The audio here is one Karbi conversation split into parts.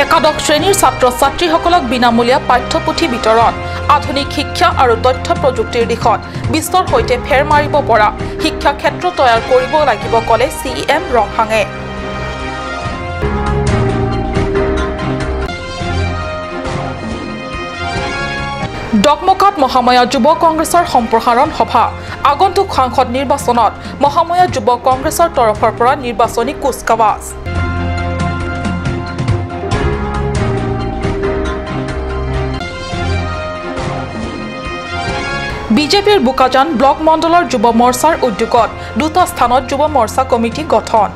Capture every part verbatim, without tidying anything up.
একাদশ শ্ৰেণীৰ ছাত্ৰ ছাত্ৰীসকলক বিনামূলীয়া পাঠ্যপুথি বিতৰণ, আধুনিক শিক্ষা আৰু তথ্য প্ৰযুক্তিৰ দিশত বিশ্বৰ সৈতে ফেৰ মাৰিব পৰা শিক্ষা ক্ষেত্ৰ তৈয়াৰ কৰিব লাগিব, ক'লে চি ই এম ৰংহাঙে। ডকমকাত মহামায়া যুৱ কংগ্ৰেছৰ সম্প্ৰসাৰণ সভা। আগন্তুক সাংসদ নিৰ্বাচনত মহামায়া যুৱ কংগ্ৰেছৰ তৰফৰ পৰা নিৰ্বাচনী কুচকাৱাজ। বিজেপিৰ বোকাজান ব্লক মণ্ডলৰ যুৱ মৰ্চাৰ উদ্যোগত দুটা স্থানত যুৱ মৰ্চা কমিটি গঠন।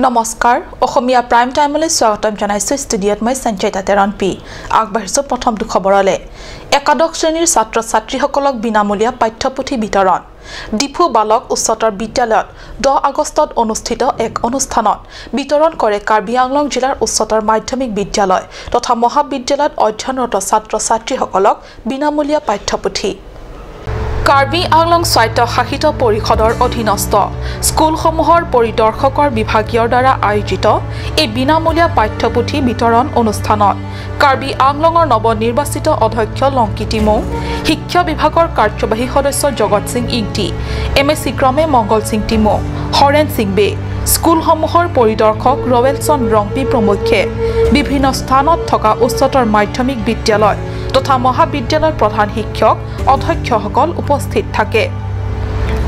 নমস্কাৰ, অসমীয়া প্ৰাইম টাইমলৈ স্বাগতম জনাইছো। ষ্টুডিঅ'ত মই সঞ্চয়িতা তেৰণপি। আগবাঢ়িছো প্ৰথমটো খবৰলৈ। একাদশ শ্ৰেণীৰ ছাত্ৰ ছাত্ৰীসকলক বিনামূলীয়া পাঠ্যপুথি বিতৰণ। ডিফু বালক উচ্চতৰ বিদ্যালয়ত দহ আগষ্টত অনুষ্ঠিত এক অনুষ্ঠানত বিতৰণ কৰে কাৰ্বি আংলং জিলাৰ উচ্চতৰ মাধ্যমিক বিদ্যালয় তথা মহাবিদ্যালয়ত অধ্যয়নৰত ছাত্ৰ ছাত্ৰীসকলক বিনামূলীয়া পাঠ্যপুথি। কাৰ্বি আংলং স্বায়ত্তশাসিত পৰিষদৰ অধীনস্থ স্কুলসমূহৰ পৰিদৰ্শকৰ বিভাগীয়ৰ দ্বাৰা আয়োজিত এই বিনামূলীয়া পাঠ্যপুথি বিতৰণ অনুষ্ঠানত কাৰ্বি আংলঙৰ নৱনিৰ্বাচিত অধ্যক্ষ লংকি টিমুং, শিক্ষা বিভাগৰ কাৰ্যবাহী সদস্য জগত সিং ইংতি, এম এ চি ক্ৰমে মংগল সিং টিমুং, হৰেণ সিং বে, স্কুলসমূহৰ পৰিদৰ্শক ৰৱেলছন ৰংপি প্ৰমুখ্যে বিভিন্ন স্থানত থকা উচ্চতৰ মাধ্যমিক বিদ্যালয় তথা মহাবিদ্যালয়ৰ প্ৰধান শিক্ষক, অধ্যক্ষসকল উপস্থিত থাকে।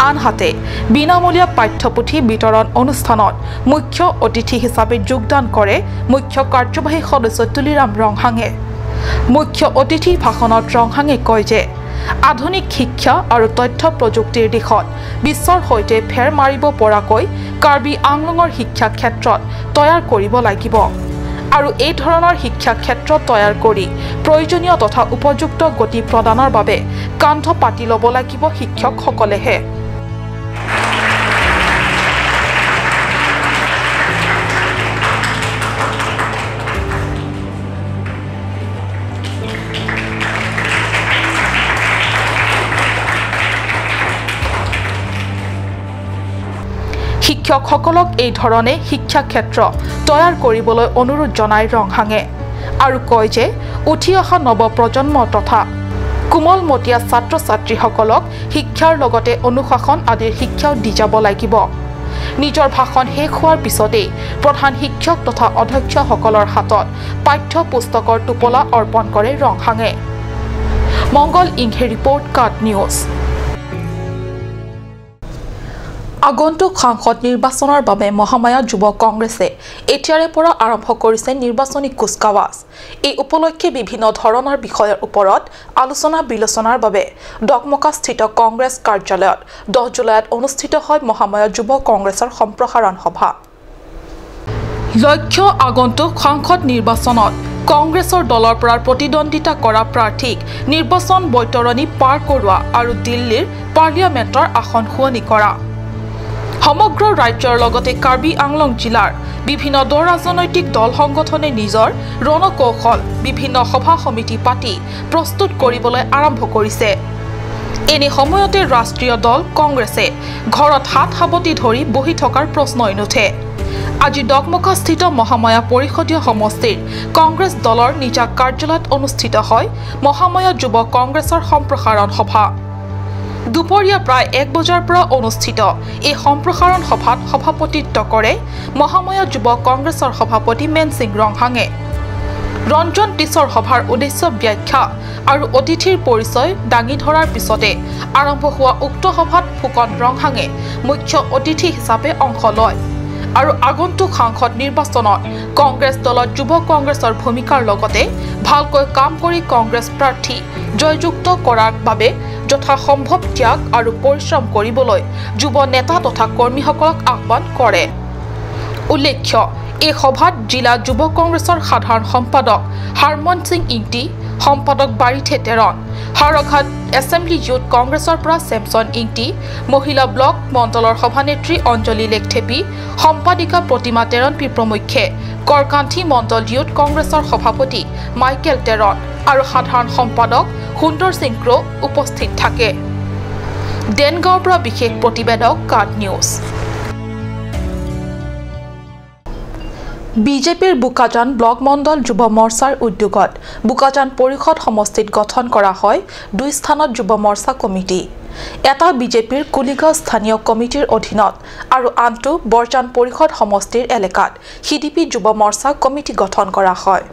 আনহাতে বিনামূলীয়া পাঠ্যপুথি বিতৰণ অনুষ্ঠানত মুখ্য অতিথি হিচাপে যোগদান কৰে মুখ্য কাৰ্যবাহী সদস্য তুলিৰাম ৰংহাঙে। মুখ্য অতিথি ভাষণত ৰংহাঙে কয় যে আধুনিক শিক্ষা আৰু তথ্য প্ৰযুক্তিৰ দিশত বিশ্বৰ সৈতে ফেৰ মাৰিব পৰাকৈ কাৰ্বি আংলঙৰ শিক্ষা ক্ষেত্ৰত তৈয়াৰ কৰিব লাগিব আৰু এই ধৰণৰ শিক্ষা ক্ষেত্ৰ তৈয়াৰ কৰি প্ৰয়োজনীয় তথা উপযুক্ত গতি প্ৰদানৰ বাবে কান্ধ পাতি ল'ব লাগিব শিক্ষকসকলেহে। শিক্ষকসকলক এই ধৰণে শিক্ষা ক্ষেত্ৰ তৈয়াৰ কৰিবলৈ অনুৰোধ জনায় ৰংহাঙে আৰু কয় যে উঠি অহা নৱ প্ৰজন্ম তথা কোমলমতীয়া ছাত্ৰ ছাত্ৰীসকলক শিক্ষাৰ লগতে অনুশাসন আদিৰ শিক্ষাও দি যাব লাগিব। নিজৰ ভাষণ শেষ হোৱাৰ পিছতেই প্ৰধান শিক্ষক তথা অধ্যক্ষসকলৰ হাতত পাঠ্য পুস্তকৰ টোপোলা অৰ্পণ কৰে ৰংহাঙে। মংগল ইংহে ৰিপৰ্ট, কাট নিউজ। আগন্তুক সাংসদ নিৰ্বাচনৰ বাবে মহামায়া যুৱ কংগ্ৰেছে এতিয়াৰে পৰা আৰম্ভ কৰিছে নিৰ্বাচনী কুচকাৱাজ। এই উপলক্ষে বিভিন্ন ধৰণৰ বিষয়ৰ ওপৰত আলোচনা বিলোচনাৰ বাবে ডকমকাস্থিত কংগ্ৰেছ কাৰ্যালয়ত দহ জুলাইত অনুষ্ঠিত হয় মহামায়া যুৱ কংগ্ৰেছৰ সম্প্ৰসাৰণ সভা। লক্ষ্য, আগন্তুক সাংসদ নিৰ্বাচনত কংগ্ৰেছৰ দলৰ পৰা প্ৰতিদ্বন্দ্বিতা কৰা প্ৰাৰ্থীক নিৰ্বাচন বৈতৰণী পাৰ কৰোৱা আৰু দিল্লীৰ পাৰ্লিয়ামেণ্টৰ আসন শুৱনি কৰা। সমগ্ৰ ৰাজ্যৰ লগতে কাৰ্বি আংলং জিলাৰ বিভিন্ন দল ৰাজনৈতিক দল সংগঠনে নিজৰ ৰণকৌশল বিভিন্ন সভা সমিতি পাতি প্ৰস্তুত কৰিবলৈ আৰম্ভ কৰিছে। এনে সময়তে ৰাষ্ট্ৰীয় দল কংগ্ৰেছে ঘৰত হাত সাৱটি ধৰি বহি থকাৰ প্ৰশ্নই নুঠে। আজি ডকমকাস্থিত মহামায়া পৰিষদীয় সমষ্টিৰ কংগ্ৰেছ দলৰ নিজা কাৰ্যালয়ত অনুষ্ঠিত হয় মহামায়া যুৱ কংগ্ৰেছৰ সম্প্ৰসাৰণ সভা। দুপৰীয়া প্ৰায় এক বজাৰ পৰা অনুষ্ঠিত এই সম্প্ৰসাৰণ সভাত সভাপতিত্ব কৰে মহামায়া যুৱ কংগ্ৰেছৰ সভাপতি মেনসিং ৰংহাঙে। ৰঞ্জন টিছৰ সভাৰ উদ্দেশ্য ব্যাখ্যা আৰু অতিথিৰ পৰিচয় দাঙি ধৰাৰ পিছতে আৰম্ভ হোৱা উক্ত সভাত ফুকন ৰংহাঙে মুখ্য অতিথি হিচাপে অংশ লয় আৰু আগন্তুক সাংসদ নিৰ্বাচনত কংগ্ৰেছ দলত যুৱ কংগ্ৰেছৰ ভূমিকাৰ লগতে ভালকৈ কাম কৰি কংগ্ৰেছ প্ৰাৰ্থী জয়যুক্ত কৰাৰ বাবে যথাসম্ভৱ ত্যাগ আৰু পৰিশ্ৰম কৰিবলৈ যুৱ নেতা তথা কৰ্মীসকলক আহ্বান কৰে। উল্লেখ্য, এই সভাত জিলা যুৱ কংগ্ৰেছৰ সাধাৰণ সম্পাদক হাৰমন সিং ইংতি, সম্পাদক বাৰিথে তেৰণ, হাৰঘাট এছেম্বলি ইউথ কংগ্ৰেছৰ পৰা ছেমছন ইংতি, মহিলা ব্লক মণ্ডলৰ সভানেত্ৰী অঞ্জলি লেকথেপী, সম্পাদিকা প্ৰতিমা তেৰণপী প্ৰমুখ্যে, কৰকান্থি মণ্ডল ইউথ কংগ্ৰেছৰ সভাপতি মাইকেল তেৰণ আৰু সাধাৰণ সম্পাদক সুন্দৰ সিং ক্ৰ উপস্থিত থাকে। দেনগাঁৱৰ পৰা বিশেষ প্ৰতিবেদক কাট নিউজ। বিজেপিৰ বোকাজান ব্লক মণ্ডল যুৱ মৰ্চাৰ উদ্যোগত বোকাজান পৰিষদ সমষ্টিত গঠন কৰা হয় দুই স্থানত যুৱ মৰ্চা কমিটি। এটা বিজেপিৰ কুলিগাঁও স্থানীয় কমিটিৰ অধীনত আৰু আনটো বৰজান পৰিষদ সমষ্টিৰ এলেকাত সিডিপি যুৱ মৰ্চা কমিটি গঠন কৰা হয়।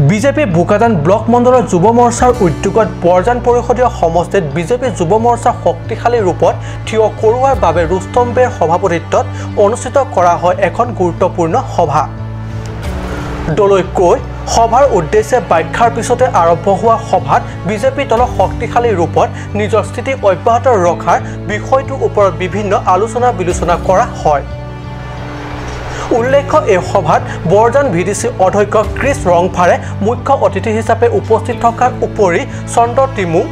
বিজেপি বোকাজান ব্লক মণ্ডলৰ যুৱ মৰ্চাৰ উদ্যোগত বৰজান পৰিষদীয় সমষ্টিত বিজেপি যুৱ মৰ্চা শক্তিশালী ৰূপত থিয় কৰোৱাৰ বাবে ৰুস্তম বেৰ সভাপতিত্বত অনুষ্ঠিত কৰা হয় এখন গুৰুত্বপূৰ্ণ সভা। দলই কয়, সভাৰ উদ্দেশ্যে ব্যাখ্যাৰ পিছতে আৰম্ভ হোৱা সভাত বিজেপি দলক শক্তিশালী ৰূপত নিজৰ স্থিতি অব্যাহত ৰখাৰ বিষয়টোৰ ওপৰত বিভিন্ন আলোচনা বিলোচনা কৰা হয়। উল্লেখ্য, এই সভাত বৰজান ভিডিচি অধ্যক্ষ ক্ৰিছ ৰংফাৰে মুখ্য অতিথি হিচাপে উপস্থিত থকাৰ উপৰি চন্দ্ৰ টিমুং,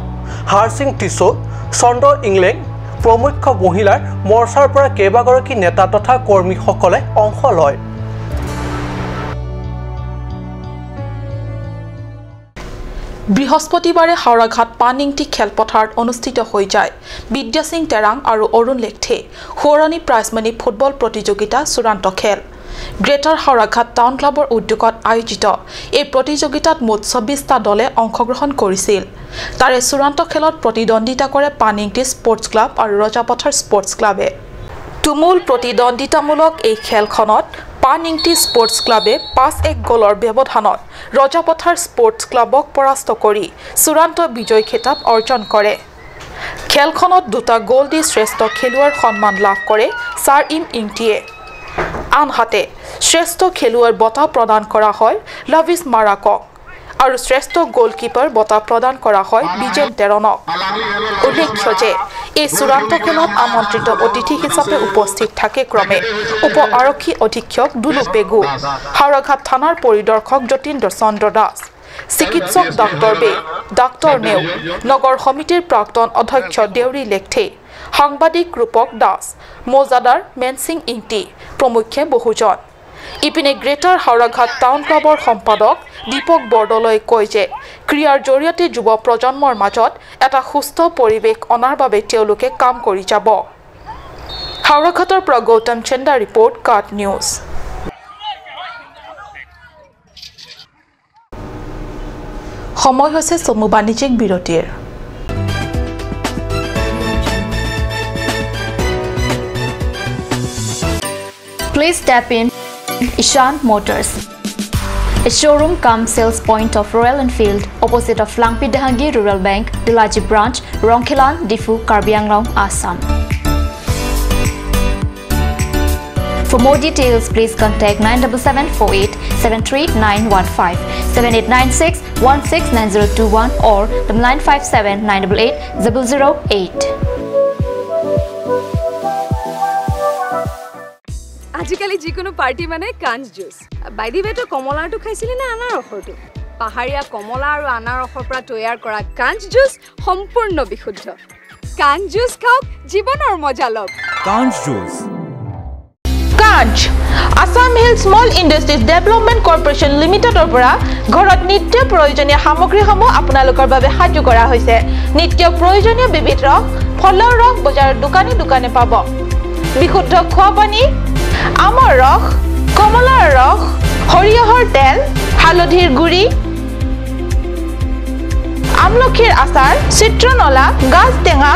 হাৰসিং টিছো, চন্দ্ৰ ইংলেং প্ৰমুখ মহিলাৰ মৰ্চাৰ পৰা কেইবাগৰাকী নেতা তথা কৰ্মীসকলে অংশ লয়। বৃহস্পতিবাৰে হাওৰাঘাট পান ইংটি খেলপথাৰত অনুষ্ঠিত হৈ যায় বিদ্যা সিং তেৰাং আৰু অৰুণ লেকথে সোঁৱৰণী প্ৰাইজমণি ফুটবল প্ৰতিযোগিতা চূড়ান্ত খেল। গ্ৰেটাৰ হাওৰাঘাট টাউন ক্লাবৰ উদ্যোগত আয়োজিত এই প্ৰতিযোগিতাত মুঠ চৌবিশটা দলে অংশগ্ৰহণ কৰিছিল। তাৰে চূড়ান্ত খেলত প্ৰতিদ্বন্দ্বিতা কৰে পান ইংটি স্পৰ্টছ ক্লাব আৰু ৰজাপথাৰ স্পৰ্টছ ক্লাবে। তুমুল প্ৰতিদ্বন্দ্বিতামূলক এই খেলখনত পান ইংটি স্পৰ্টছ ক্লাবে পাঁচ এক গ'লৰ ব্যৱধানত ৰজাপথাৰ স্পৰ্টছ ক্লাবক পৰাস্ত কৰি চূড়ান্ত বিজয় খিতাপ অৰ্জন কৰে। খেলখনত দুটা গ'ল দি শ্ৰেষ্ঠ খেলুৱৈৰ সন্মান লাভ কৰে চাৰ ইম ইংটিয়ে। আনহাতে শ্ৰেষ্ঠ খেলুৱৈৰ বঁটা প্ৰদান কৰা হয় লভিছ মাৰাকক আৰু শ্ৰেষ্ঠ গ'লকিপাৰ বঁটা প্ৰদান কৰা হয় বিজেন তেৰণক। উল্লেখ্য যে এই চূড়ান্ত খেলত আমন্ত্ৰিত অতিথি হিচাপে উপস্থিত থাকে ক্ৰমে উপ আৰক্ষী অধীক্ষক দুলু পেগু, হাওৰাঘাট থানাৰ পৰিদৰ্শক যতীন্দ্ৰ চন্দ্ৰ দাস, চিকিৎসক ডাক্তৰ বে, ডাক্তৰ নেওগ, নগৰ সমিতিৰ প্ৰাক্তন অধ্যক্ষ দেউৰী লেকথে, সাংবাদিক ৰূপক দাস, মৌজাদাৰ মেনসিং ইংটি প্ৰমুখ্যে বহুজন। ইপিনে গ্ৰেটাৰ হাওৰাঘাট টাউন ক্লাবৰ সম্পাদক দীপক বৰদলৈয়ে কয় যে ক্ৰীড়াৰ জৰিয়তে যুৱ প্ৰজন্মৰ মাজত এটা সুস্থ পৰিৱেশ অনাৰ বাবে তেওঁলোকে কাম কৰি যাব। হাওৰাঘাটৰ পৰা গৌতম চেণ্ডাৰ ৰিপৰ্ট, কাট নিউজ। সময় হৈছে চমু বাণিজ্যিক বিৰতিৰ। Please step in Ishan Motors, a showroom cum sales point of Royal Enfield, opposite of Langpi Dehangi Rural Bank, Delaji Branch, Rongkhelan, Diphu, Karbi Anglong, Assam. For more details, please contact nine double seven four eight seven three nine one five, seven eight nine six one six nine zero two one or double nine five seven nine double eight double zero eight. আজিকালি যিকোনো পাৰ্টি মানে কাঞ্চ juice. By the ৱে, তই কমলাৰটো খাইছিলি নে আনাৰসৰটো? পাহাৰীয়া কমলা আৰু আনাৰসৰ পৰা তৈয়াৰ কৰা কাঞ্চ জুচ সম্পূৰ্ণ বিশুদ্ধ। কাঞ্চ জুচ খাওক, জীৱনৰ মজা লওক। কাঞ্চ জুচ। কাঞ্চ, Assam hill small industries development corporation লিমিটেডৰ পৰা ঘৰত নিত্য প্ৰয়োজনীয় সামগ্ৰীসমূহ আপোনালোকৰ বাবে সাজু কৰা হৈছে। নিত্য প্ৰয়োজনীয় বিবিধ ৰস, ফলৰ ৰস বজাৰৰ দোকানে দোকানে পাব। বিশুদ্ধ খোৱা পানী, আমৰ ৰস, কমলাৰ ৰস, সৰিয়হৰ তেল, হালধিৰ গুড়ি, আমলখিৰ আচাৰ, চিত্ৰনলা, গাজ টেঙা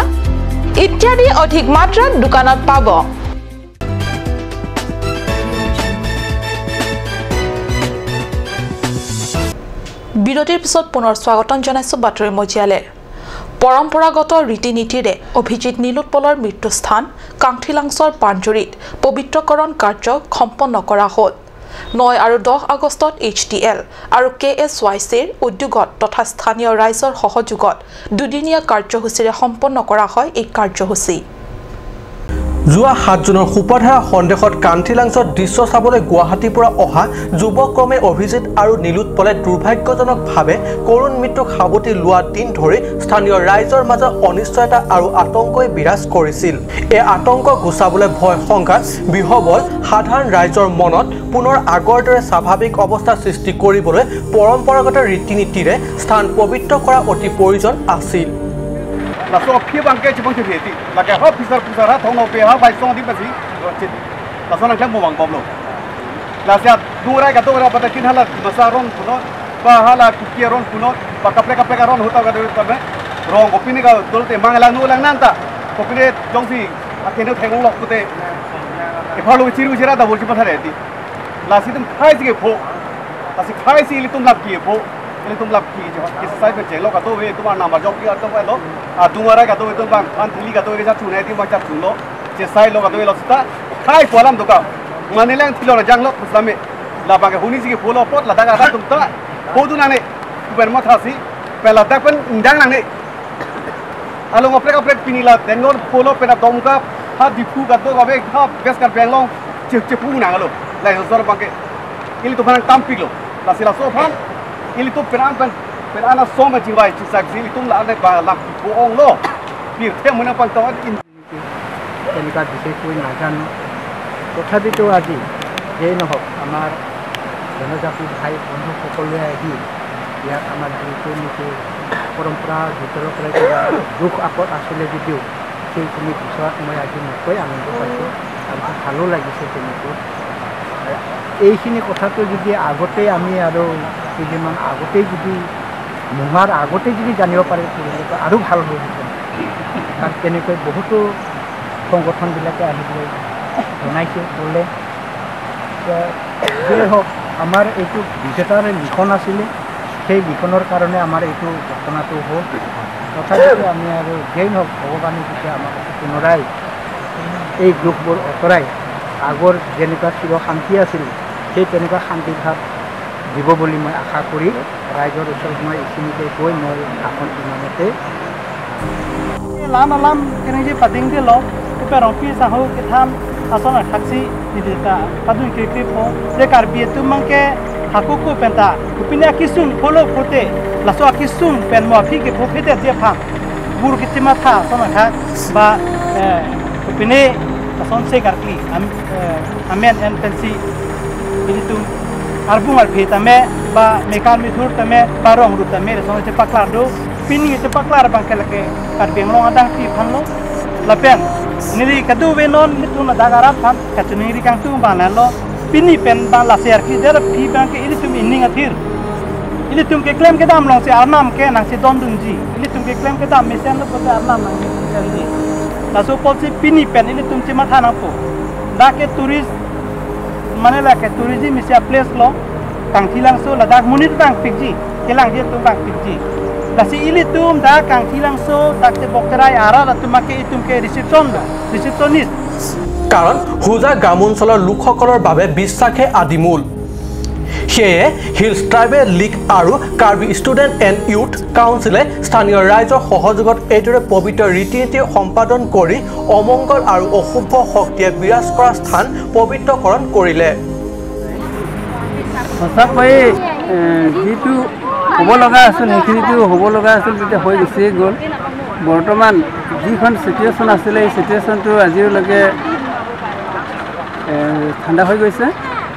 ইত্যাদি অধিক মাত্ৰাত দোকানত পাব। বিৰতিৰ পিছত পুনৰ স্বাগতম জনাইছো বাতৰি মজিয়ালে। পৰম্পৰাগত ৰীতি নীতিৰে অভিজিত নীলোৎপলৰ মৃত্যুস্থান কাংথিলাংছৰ পাঞ্জুৰীত পবিত্ৰকৰণ কাৰ্য সম্পন্ন কৰা হ'ল। ন আৰু দহ আগষ্টত এইচ ডি এল আৰু কে এছ ৱাই চিৰ উদ্যোগত তথা স্থানীয় ৰাইজৰ সহযোগত দুদিনীয়া কাৰ্যসূচীৰে সম্পন্ন কৰা হয় এই কাৰ্যসূচী। যোৱা সাত জুনৰ সোপাধাৰা সন্দেহত কান্থিলাংছত দৃশ্য চাবলৈ গুৱাহাটীৰ পৰা অহা যুৱক্ৰমে অভিজিত আৰু নীলোৎপলে দুৰ্ভাগ্যজনকভাৱে কৰুণ মৃত্যুক সাৱটি লোৱা দিন ধৰি স্থানীয় ৰাইজৰ মাজত অনিশ্চয়তা আৰু আতংকই বিৰাজ কৰিছিল। এই আতংক গুচাবলৈ ভয় শংকাত বিহবল সাধাৰণ ৰাইজৰ মনত পুনৰ আগৰ দৰে স্বাভাৱিক অৱস্থা সৃষ্টি কৰিবলৈ পৰম্পৰাগত ৰীতি নীতিৰে স্থান পবিত্ৰ কৰা অতি প্ৰয়োজন আছিল। Laso aphi abangke chibang chiri ti. Lake ha phisar phisar ha thong no pe ha bai song di pasi. Laso nangklem mo bang bomlo. Lasi adung arai kado ra pata kin hala masa ron punot, ba hala Kuki aron punot, ba kaprek kaprek aron hota kado ta me. Rong kopine ka dol te manglang nu lang nanta. Kopine jongsi akeno thengong lok pute. Epharlo chiru chira ta bol chipa thare ti. Lasi tum khai si kepho. Lasi khai si ilitum lap kepho. Ilitum lap ki jo. Kisi sai pe chelo kado ve tum arnam ajok ki atum lo. Adung arai kado ve tum bang. An thili kado ve ja chunai ti bang ja chulo. Che sai lo kado ve lo sita. Khai po alam dokam. Mane lang thilo na jang lo kusame. Labang ke huni si kepho lo apot ladak arat tum ta. Pho tu nangne. Kupen matha si. Pen ladak pen indang nangne. Along kaprek kaprek pini la Dengor pulo pen Domka ha Diphu kado kave ha West Karbi Anglong che chepu nanglo. Lai sor bangke ilitum aphan tampiklo. Lasi laso aphan ilitum pen an pen pen an asom chingvai chisak si ilitum la ane ba lam pu onglo. Pirthe muna pang tong in. তেনেকুৱা বিশেষকৈ নাজানো। তথাপিতো আজি যেই নহওক, আমাৰ জনজাতি ভাই বন্ধু সকলোৱে আহি ইয়াত আমাৰ যিটো নেকি পৰম্পৰা ভিতৰৰ পৰা কিবা দুখ আপদ আছিলে যদিও সেইখিনি বিচৰাত মই আজি নকৈ আনন্দ পাইছোঁ আৰু ভালো লাগিছে। তেনেকৈ এইখিনি কথাটো যদি আগতে আমি আৰু কেইদিনমান আগতেই যদি নোহোৱাৰ আগতে যদি জানিব পাৰে, তেতিয়াহ'লে আৰু ভাল হ'লহেঁতেন। কাৰণ তেনেকৈ বহুতো সংগঠনবিলাকে আহি পেলাই জনাইছে, ক'লে। এতিয়া যিয়ে হওক, আমাৰ এইটো বিজেতাৰ লিখন আছিলে, সেই লিখনৰ কাৰণে আমাৰ এইটো ঘটনাটো হ'ল। তথাপিতো আমি আৰু যেই নহওক, ভগৱানে যেতিয়া আমাক পুনৰাই এই দুখবোৰ আঁতৰাই আগৰ যেনেকুৱা চিৰ শান্তি আছিল, সেই তেনেকুৱা শান্তি ভাৱ দিব বুলি মই আশা কৰি ৰাইজৰ ওচৰত মই এইখিনিতে কৈ মই ভাষণ ইমানতে Lam alam keningje pading de lo, ipe rongpi sangho kethan ason athaksi nidita padun kekri po, je Karbi atum mangke hako ko penta, upine akisung polo pote, laso akisung pen mo aphi ke po phete je phang, bur ke chimatha ason athak, ba, eh, upine ason se karkli, am, eh, amen en pensi, ilitum arbung arphe tame, ba mekar mithur tame, ba rong rup tame, lason chepaklar do, pini chepaklar bangke lake Karbi Anglong adang pi phan lo. Lapen neli kado ve non nelitum ladak arat phan kachiningri kangtung bang lo. Pini pen bang lasi arki der pi bangke ilitum ining athir. Ilitum keklem kedam alongsi arnam ke nangchedondunji. Ilitum keklem kedam mesen lo pote arnam nangchesenji. Laso apotsi pini pen ilitum chematha nangpo. Dak ke tourist mane lake tourism isi a-place lo, Kangthilangso ladak monit bang pikji, kelangji atum bang pikji. Lasi ilitum dak Kangthilangso, dak te Bokterai arat atum ake itum ke reception lo, receptionist. কাৰণ হোজা গ্ৰামাঞ্চলৰ লোকসকলৰ বাবে বিশ্বাসে আদিমূল। সেয়ে hills tribal League আৰু Karbi student and youth কাউন্সিলে স্থানীয় ৰাইজৰ সহযোগত এইদৰে পবিত্ৰ ৰীতি নীতি সম্পাদন কৰি অমংগল আৰু অশুভ শক্তিয়ে বিৰাজ কৰা স্থান পবিত্ৰকৰণ কৰিলে। সঁচাকৈয়ে, এ, যিটো হ'ব লগা আছিল, সেইখিনিতো হ'ব লগা আছিল, তেতিয়া হৈ গুচিয়ে গ'ল। বৰ্তমান যিখন চিটুৱেশ্যন আছিলে, এই চিটুৱেশ্যনটো আজিলৈকে, এ, ঠাণ্ডা হৈ গৈছে।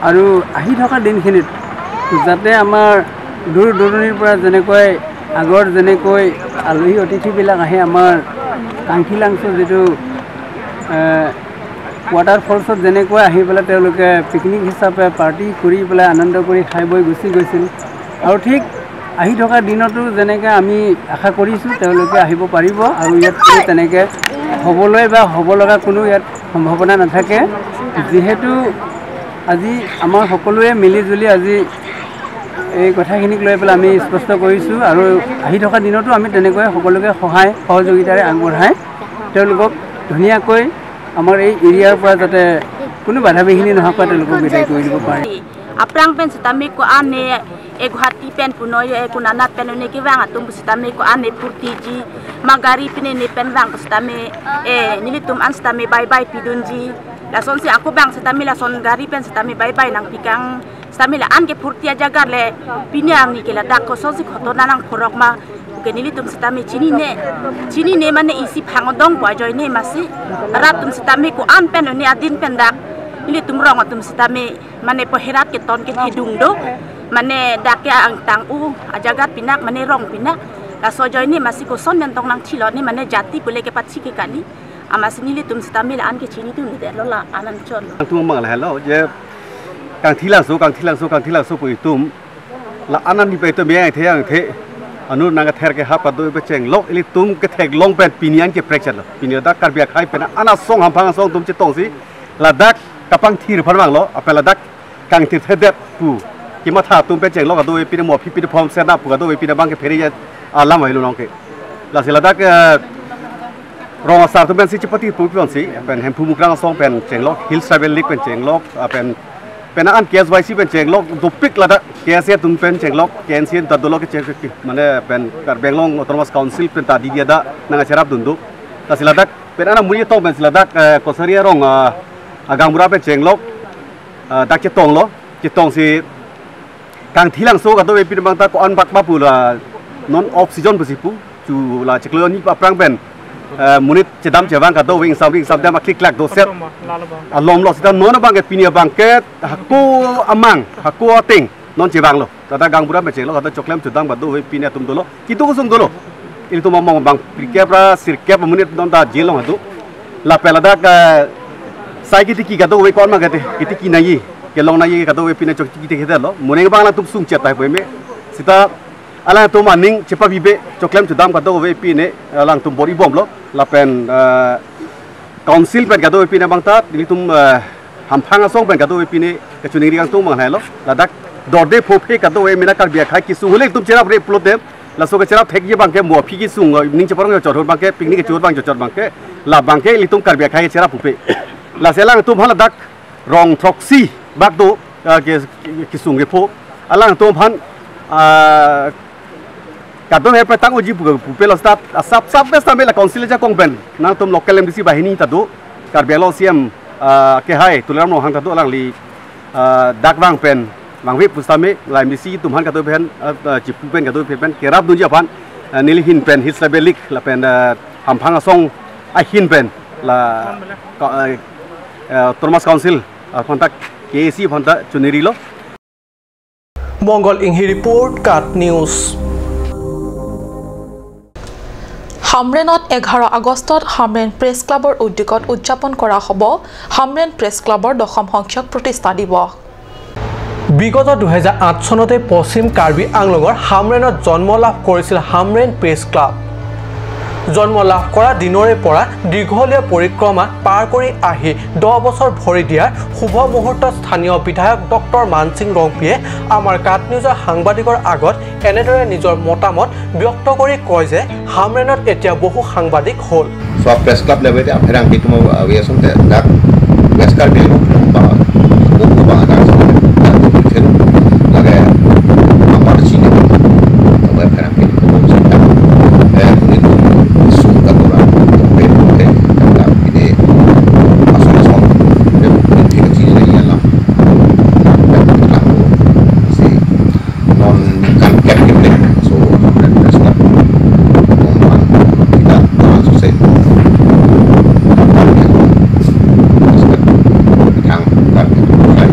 আৰু আহি থকা দিনখিনিত যাতে আমাৰ দূৰ দূৰণিৰ পৰা যেনেকৈ আগৰ যেনেকৈ আলহী অতিথিবিলাক আহে, আমাৰ কাংখী লাংচু যিটো, এ, ৱাটাৰফলছত যেনেকৈ আহি পেলাই তেওঁলোকে পিকনিক হিচাপে পাৰ্টি কৰি পেলাই আনন্দ কৰি খাই বৈ গুচি গৈছিল। আৰু ঠিক আহি থকা দিনতো যেনেকৈ আমি আশা কৰিছোঁ তেওঁলোকে আহিব পাৰিব আৰু ইয়াত কোনো তেনেকৈ হ'বলৈ বা হ'ব লগা কোনো ইয়াত সম্ভাৱনা নাথাকে। যিহেতু আজি আমাৰ সকলোৱে মিলি জুলি আজি এই কথাখিনিক লৈ পেলাই আমি স্পষ্ট কৰিছোঁ আৰু আহি থকা দিনতো আমি তেনেকৈ সকলোকে সহায় সহযোগিতাৰে আগবঢ়াই তেওঁলোকক ধুনীয়াকৈ আমাৰ এই এৰিয়াৰ পৰা যাতে কোনো বাধা বিঘিনি নোহোৱাকৈ তেওঁলোকক বিদায় কৰি দিব পাৰে। Aphrang pen sitame ko-an ne, e Guwahati pen punon, e konat pen ne kevang atum sitame ko-an ne phurtiji, ma gari pine ne pen vang sitame, e nelitum an sitame bye bye pidunji. Lasonsi ako bang sitame lason gari pen sitame bye bye nangpikang. Sitame la-an ke phurti ajaga le pini arni ke ladak kosonsi khotona nangphorok ma. Ke nelitum sitame chinine, chinine mane isi phang odong po ajoine masi. Rat atum sitame ko-an pen ne adin pen dak nelitum rong atum sitame mane poherat keton kethedung do. Mane dak ke angtang-u ajaga pinak mane rong pinak. Laso ajoine masi koson pen tong nangthilo ne mane jati pule ke patsi ke kali. Amasi nelitum sitame la-an ke chinitum ni detlo, la-an an chotlo. Nangtum mang lahelo je kangthilangso, kangthilangso, kangthilangso pu itum. La-an an ni pa itum yang the yang the. Anur nangkether kehap kado pachenglok ilitum ketheklong pen pini an ke prekchatlo. Pini dak Karbi akhai pen an asong hamphang asong atum chetongsi ladak kapangthir aphan vanglo, apel ladak kangthir thedet pu kematha atum pen chenglok kado pini mo phi pini phom sena pu kado pini abang ke phere ya alam ahilu nong ke. Lasi ladak, eh, rong asar atum pensi chepati pu pensi pen Hemphu Mukrang asong pen chenglok, Hills Tribal League pen chenglok, ah, pen pen an K S Y C pen chenglok, dopik ladak K S A atum pen chenglok, K N C ta dolo ke cheng ke mane pen Karbi Anglong Autonomous Council pen ta didi ada nangcherap dundu. Lasi ladak pen an amonit tong pensi ladak, eh, Kosari arong, ah, agaonbura pen chenglok, ah, dak chetonglo, chetongsi kangthilangso kado pini abang ta ko-an bak bapu la non off season pusi pu chu la chiklo ni aphrang pen, eh, monit chedam chevang kado wing sam wing sam dam aklik klak doset alomlo sita non abang ke pini abang ke hako amang hako ateng non chevanglo. Tata gaonbura pen chenglok kado choklem chodam kado pini atum dolo. Kitu kusung dolo. Ilitum among bang phlikep ra sirkep amonit non ta jail along adu. Lapen ladak, eh, sai kitiki kado ko-an ma kete kitiki nangji kelong nangji kado pini chok kitiki kete lo. Monit abang latum sung chet tai poime. Sita alangtum aning chepabibe choklem chodam kado pini alangtum bor-ibomlo. Lapen, eh, council pen kado pini abang ta nelitum, eh, hamphang asong pen kado pini kachiningri kangtung mang lahelo. Ladak dorde phophe kado mena Karbi akhai kesung hule itum cheraprep pulote laso kecherap thekji abang ke mo aphi kesung, eh, ning cheparong chot abang ke picnic kechot abang chot abang ke la abang ke ilitum Karbi akhai kecherap pupe. Lasi alangtum aphan ladak rong throksi bak do, ah, ke, ke, kesung kepho. Alangtum aphan, ah, kadom he petang uji pu, pupe lo stat, ah, sap, sap bes tambe la council ajakong pen nangtum local M D C banghini ta do, Karbi Anglong C M, ah, kehai Tuliram Ronghang ta do alangli, ah, dak vang pen vangve pusitame la M D C atum aphan kado pen, ah, ah, chipu pen kado pen kerap dunji aphan, ah, neli ahin pen Hills Tribal League lapen, ah, hamphang asong ahin pen la ka-, eh, eh, Autonomous Council aphan ta K A C aphan ta chiningri lo. Mongol Inghi report, KAT News. হামৰেনত এঘাৰ আগষ্টত হামৰেন প্ৰেছ ক্লাবৰ উদ্যোগত উদযাপন কৰা হ'ব হামৰেন প্ৰেছ ক্লাবৰ দশম সংখ্যক প্ৰতিষ্ঠা দিৱস। বিগত দুহেজাৰ আঠ চনতে পশ্চিম কাৰ্বি আংলঙৰ হামৰেনত জন্ম লাভ কৰিছিল হামৰেন প্ৰেছ ক্লাব। জন্ম লাভ কৰা দিনৰে পৰা দীঘলীয়া পৰিক্ৰমা পাৰ কৰি আহি দহ বছৰ ভৰি দিয়াৰ শুভ মুহূৰ্তত স্থানীয় বিধায়ক ডক্টৰ মানসিং ৰংপিয়ে আমাৰ কাট নিউজৰ সাংবাদিকৰ আগত এনেদৰে নিজৰ মতামত ব্যক্ত কৰি কয় যে হামৰেনত এতিয়া বহু সাংবাদিক হ'ল। So, press club level te apherang ke tuma awi asong te dak West Karbi Anglong ba, buku ba, dak, dak, lage, apa di sini, apa apherang ke tuma, eh, ini sung katura, pe, pe, dak, ini, asong, asong, pe, pe, pe, sini lagi alam, dak, dak, si, non kan kep kep le so hamren press club non man kita ta so se kan kep kep le thang kan kep kep le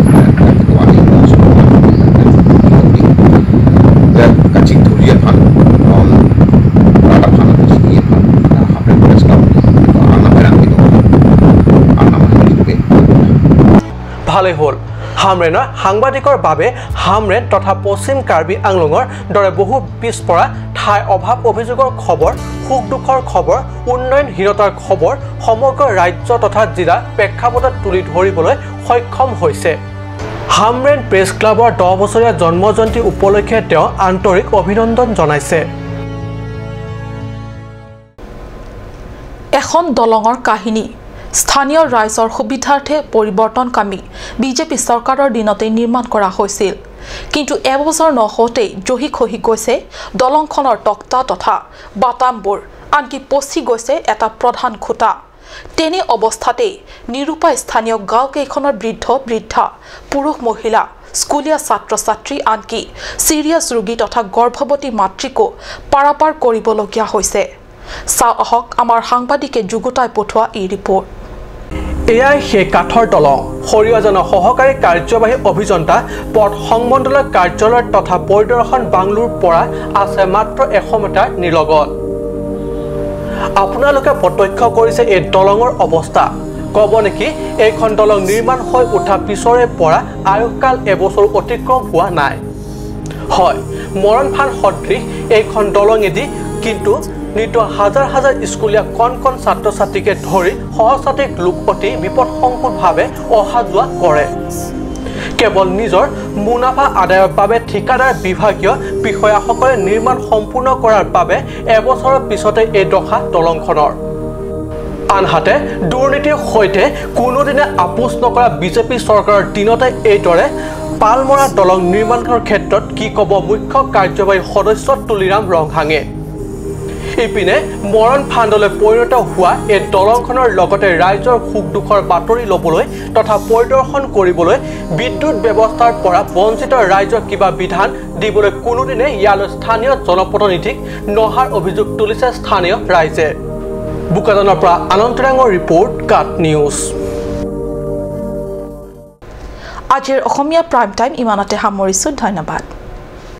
kan kep kep le so kan kep kep le kaching thuli aphan non rata aphan kaching aphan hamren press club to ana berang kita ana mahal itu pe. ভালেই হ'ল। হামৰেনৰ সাংবাদিকৰ বাবে হামৰেন তথা পশ্চিম কাৰ্বি আংলঙৰ দৰে বহু পিছপৰা ঠাই অভাৱ অভিযোগৰ খবৰ, সুখ দুখৰ খবৰ, উন্নয়নহীনতাৰ খবৰ সমগ্ৰ ৰাজ্য তথা জিলাৰ প্ৰেক্ষাপটত তুলি ধৰিবলৈ সক্ষম হৈছে। হামৰেন প্ৰেছ ক্লাবৰ দহ বছৰীয়া জন্ম জয়ন্তী উপলক্ষে তেওঁ আন্তৰিক অভিনন্দন জনাইছে। এখন দলঙৰ কাহিনী। স্থানীয় ৰাইজৰ সুবিধাৰ্থে পৰিৱৰ্তনকামী বিজেপি চৰকাৰৰ দিনতেই নিৰ্মাণ কৰা হৈছিল। কিন্তু এবছৰ নহওঁতেই জহি খহি গৈছে দলংখনৰ তক্তা তথা বাটামবোৰ, আনকি পচি গৈছে এটা প্ৰধান খুঁটা। তেনে অৱস্থাতেই নিৰুপায় স্থানীয় গাঁওকেইখনৰ বৃদ্ধ বৃদ্ধা, পুৰুষ মহিলা, স্কুলীয়া ছাত্ৰ ছাত্ৰী, আনকি ছিৰিয়াছ ৰোগী তথা গৰ্ভৱতী মাতৃকো পাৰাপাৰ কৰিবলগীয়া হৈছে। চাওঁ আহক আমাৰ সাংবাদিকে যুগুতাই পঠোৱা এই ৰিপৰ্ট। এয়াই সেই কাঠৰ দলং। হৰিয়াজানৰ সহকাৰী কাৰ্যবাহী অভিযন্তা পথ সংমণ্ডলৰ কাৰ্যালয় তথা পৰিদৰ্শন বাংলোৰ পৰা আছে মাত্ৰ এশ মিটাৰ নিলগত। আপোনালোকে প্ৰত্যক্ষ কৰিছে এই দলঙৰ অৱস্থা। ক'ব নেকি, এইখন দলং নিৰ্মাণ হৈ উঠা পিছৰে পৰা আয়ুসকাল এবছৰ অতিক্ৰম হোৱা নাই। হয়, মৰণ ফান সদৃশ এইখন দলঙেদি কিন্তু নিতৌ হাজাৰ হাজাৰ স্কুলীয়া কণ কণ ছাত্ৰ ছাত্ৰীকে ধৰি সহস্ৰাধিক লোক অতি বিপদসংকুলভাৱে অহা যোৱা কৰে। কেৱল নিজৰ মুনাফা আদায়ৰ বাবে ঠিকাদাৰ বিভাগীয় বিষয়াসকলে নিৰ্মাণ সম্পূৰ্ণ কৰাৰ বাবে এবছৰৰ পিছতে এই দশা দলংখনৰ। আনহাতে দুৰ্নীতিৰ সৈতে কোনোদিনে আপোচ নকৰা বিজেপি চৰকাৰৰ দিনতে এইদৰে পালমৰা দলং নিৰ্মাণৰ ক্ষেত্ৰত কি ক'ব মুখ্য কাৰ্যবাহী সদস্য তুলিৰাম ৰংহাঙে। ইপিনে মৰণ ফান্দলৈ পৰিণত হোৱা এই দলংখনৰ লগতে ৰাইজৰ সুখ দুখৰ বাতৰি ল'বলৈ তথা পৰিদৰ্শন কৰিবলৈ বিদ্যুৎ ব্যৱস্থাৰ পৰা বঞ্চিত ৰাইজক কিবা বিধান দিবলৈ কোনোদিনে ইয়ালৈ স্থানীয় জনপ্ৰতিনিধিক নহাৰ অভিযোগ তুলিছে স্থানীয় ৰাইজে। বোকাজানৰ পৰা আনন্দ টেঙৰ ৰিপৰ্ট, কাট নিউজ। আজিৰ অসমীয়া প্ৰাইম টাইম ইমানতে সামৰিছো। ধন্যবাদ।